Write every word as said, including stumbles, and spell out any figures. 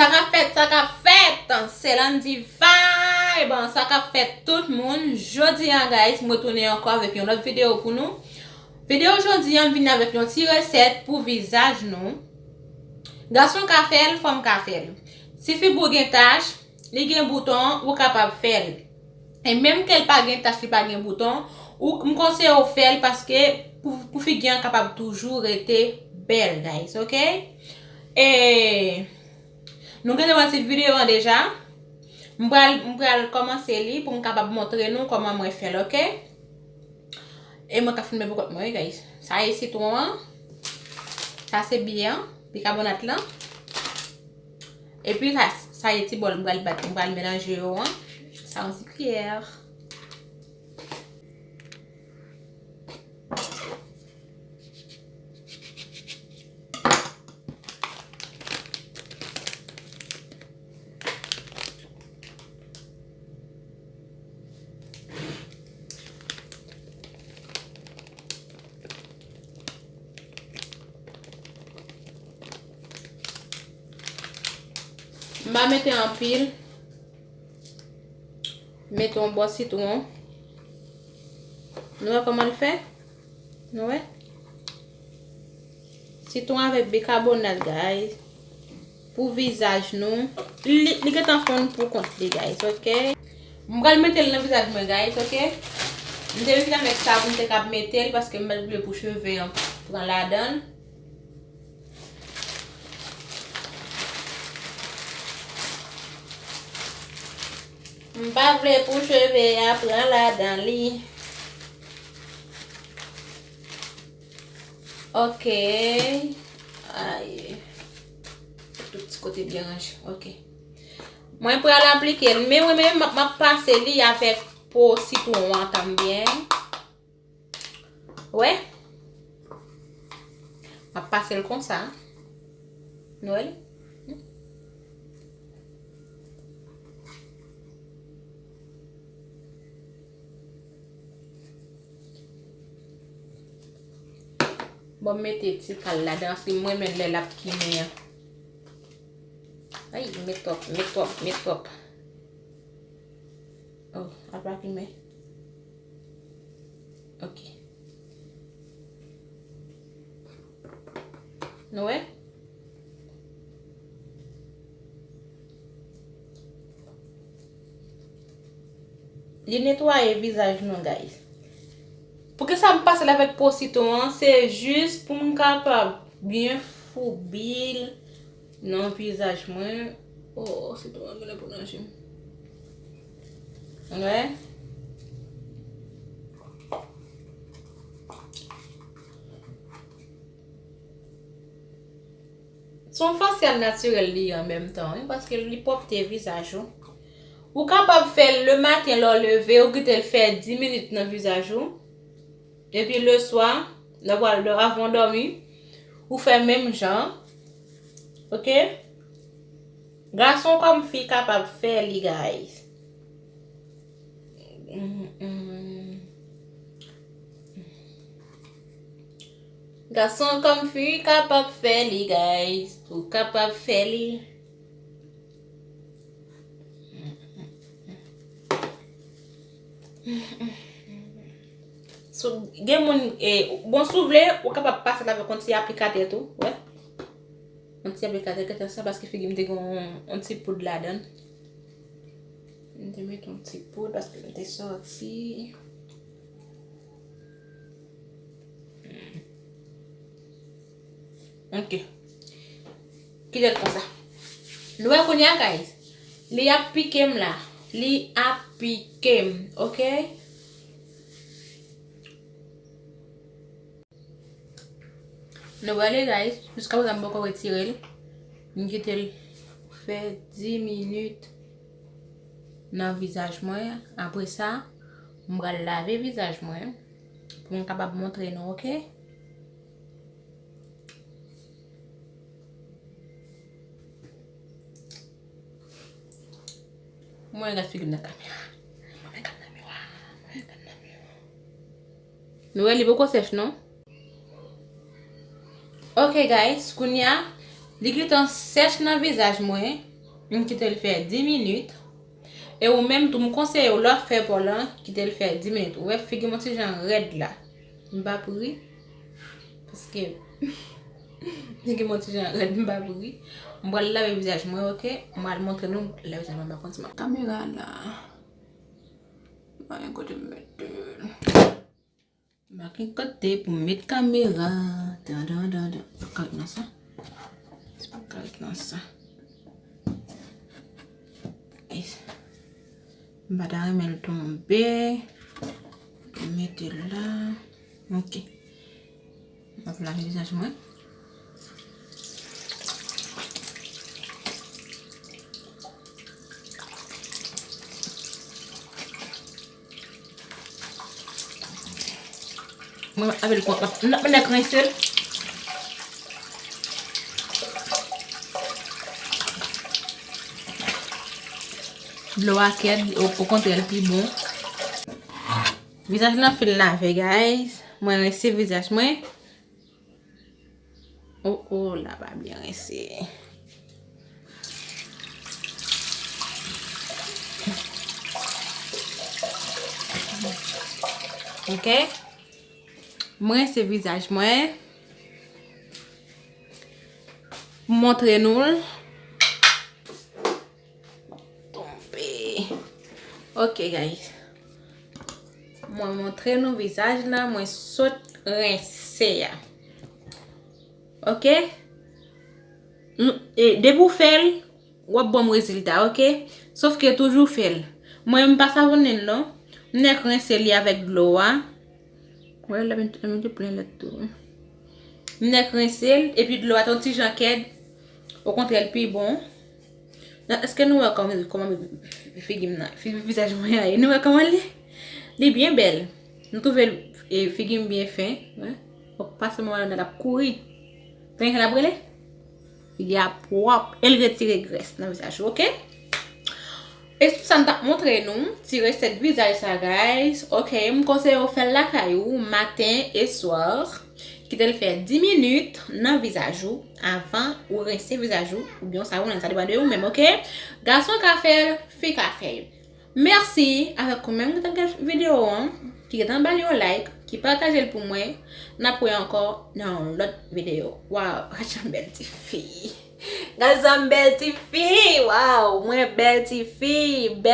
Sa k ap fèt, sa k ap fèt? Se Landy Vibe, sa k ap fèt tout moun? Jodi a, guys, mwen tounen ankò avèk yon lòt videyo pou nou. Videyo jodi a, m vin avèk yon ti resèt pou vizaj nou. Gason ka fè l, fanm ka fè l. Si figi w gen tach, li gen bouton, ou kapab fè l. E menm ke l pa gen tach, li pa gen bouton, ou, m konseye w fè l paske pou, pou figi an kapab toujou rete bèl, guys, ok? E nou gentan wè ti videyo an deja. M pral, m pral kòmanse li pou m kapab montre nou kòman mwen fè l, ok? E mwen ka filme pou kont mwen, wi, guys. Sa e sitwon an. Sa se biyè an, bikabonat lan. Epi sa, sa e ti bòl m pral bat, m pral melanje yo an. Sa yon ti kiyè. M pa mete anpil. Mete yon bò sitwon. Nou wè kòman l fè? Nou wè? Sitwon avèk bikabonat, guys. Pou vizaj nou. Li, li gentan fonn pou kont li, guys, ok? M pral mete l nan vizaj mwen, guys, ok? M te vin avèk sa pou m te kab mete l, paske m pa t vle pou cheve an pran ladan l. M pa vle pou cheve a pran ladan li. Ok. Ay. Tout ti kote byen ranje. Ok. Mwen pral aplike l. Men mwen menm, m ap, m ap pase li avèk po sitwon an tanbyen. Wè. M ap pase l konsa. Nou wè li? Bon, m mete ti kal ladan, paske mwen menm lè l ap kimen an. Ay, met twòp, met twòp, met twòp. Oh, apa ki men. Ok. Nou wè? Li netwaye vizaj nou, guys. Poukisa m pase l avèk po sitwon an? Se jis pou m kapab byen foubi l nan vizaj mwen. Oh, sitwon an genlè pou nan je m. Wè. Se yon fasyal natirèl li ye an menm tan, wi, paske li pwòpte vizaj ou. Ou kapab fè l lematen lè w leve, ou kite l fè dis minit nan vizaj ou. Epi leswa, lè w pral dò-, avan w dòmi, ou fè menm jan. Ok? Gason kòm fi kapab fè li, guys. Gason kòm fi kapab fè li, guys. Ou kapab fè li. Sou, gen moun, e, bon, si w vle, ou kapab pase l avèk yon ti aplikatè tou, wè. Yon ti aplikatè, kèt sa, paske figi m te gen yon, yon ti poud ladan l. M te met yon ti poud paske m te sòti. Ok. Kite l konsa. Nou wè kounye a, guys. Li ap pike m la. Li ap pike m, ok? Nou wè li, guys. Jiska prezan m poko retire l. M kite l fè dis minit nan vizaj mwen. Apre sa, m pral lave vizaj mwen pou m kapab montre nou, ok? Mwen gad figi m nan kamera. Mwen gad nan miwa. Mwen gad nan miwa. Nou wè li poko sèch non. Ok guys, kounye a, li gentan sèch nan vizaj mwen. M kite l fè dis minit. E ou menm tou, m konseye w, lè w ap fè pa w lan, kite l fè dis minit. Ou wè figi m yon ti jan rèd la. M p ap ri. Paske figi m yon ti jan rèd, m p ap ri. M pral lave vizaj mwen, oke? M pral montre nou lave vizaj mwen, m pa konn si m ap kamera la. Mwen gen kote m mete l. M pa gen kote pou m met kamera. Dan, dan, dan, dan. Pa kare nan sa. Se pa kare nan sa. Guys, m pa ta renmen l tonbe. M mete l la. Ok. M ap lave vizaj mwen. Mwen avèk l kon, m ap nèk rense l. Dlo a kèd, o, okontrè, l pi bon. Vizaj lan fin lave, guys. Mwen rense vizaj mwen. Oh, oh, la pa byen rense. Ok. Mwen rense vizaj mwen. Montre nou l. Tonbe. Ok, guys. Mwen montre nou vizaj la, mwen sot rense a. Ok? M, e, depi w fè l, w ap ban m rezilta, ok? Sòf ke toujou fè l. Mwen, m pa savonnen l, non. M nèk rense li avèk dlo a. Wè, la vin, la vin te plen lèt tou, wi. M nèk rense l, epi dlo a te yon ti jan kèd. Okontrè, l pi bon. Nan, èske nou wè kòman, kòman figi m nan, fi-, vizaj mwen an ye? Nou wè kòman li? Li byen bèl. Nou twouve, e, figi m byen fen, wi. Fòk pase mwen nan l ap kouri. Konnen jan l ap rele? Figi a pwòp. E l retire grès nan vizaj ou, ok? E sou sa m t ap montre nou ti resèt vizaj sa, guys. Ok, m konseye w fè l lakay ou maten e swa. Kite l fè dis minit nan vizaj ou avan ou rense vizaj ou oubyen w savon, sa depann de ou menm, ok? Gason ka fè l, fi ka fè l. Mèsi avèk ou menm ki t ap gade videyo an, ki gentan ba l yon like, ki pataje l pou mwen. N ap wè ankò nan yon lòt videyo. Waw, gad jan m bèl tifi. Gad jan m bèl tifi. Waw, mwen bèl tifi.